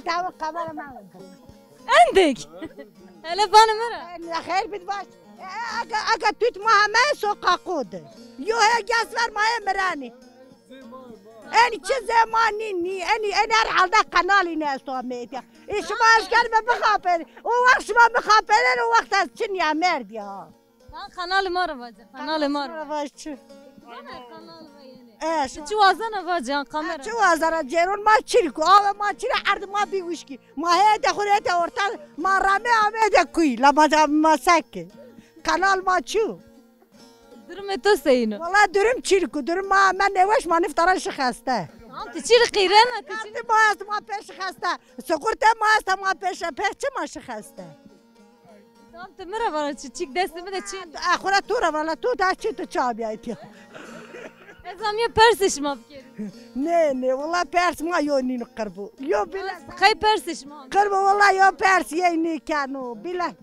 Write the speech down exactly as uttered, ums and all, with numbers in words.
Tamam, kamera ma. Endek. Hele vanê mi ra. Xeyr bid baş. E, e, aga, aga tut ma heme soqaqo de. Yo he gez ver ma he miranî. Enî çi zemanî nî, enî, enî her halde kanalî ne esto medya. E, şima eşker mi bixapêr. O wext şima bixapêrên, o wext ez çin ya merdî ha. Ha, kanalê ma ra vace, kanalê ma ra. Kanalê ma ra vace. Vana kanalê ma yenê. E, şima. Çi wazena vace, ha, kamera. Çi wazena cêron ma çirî ku, awe ma çirî, erd ma bî wişkî. Ma heye de xo rê de orta, ma rame ame de kuy, la ma, ma seke. Kanal ma çu. Durumê to seyîn o? Wala durum çirî ku, durum ma, ma nêweş, ma niftaran şi xeste. Tamam, ti çirî qîrena, ti çirî. Kartê ma est ma pê şi xeste. Siqurtê ma est ma pê şi, pê çi ma şi xeste. Tam ti mi ra vana çi, çik destê mi de çin. E, xora to ra vana, to da çi, tu çabîyay tîya. Ez amîya persê şima bikerî. Nê, nê, wala pers ma yo nîno qirbo. Yo bile. Qey persê şima? Qirbo wala yo pers yey nêkeno. Bile.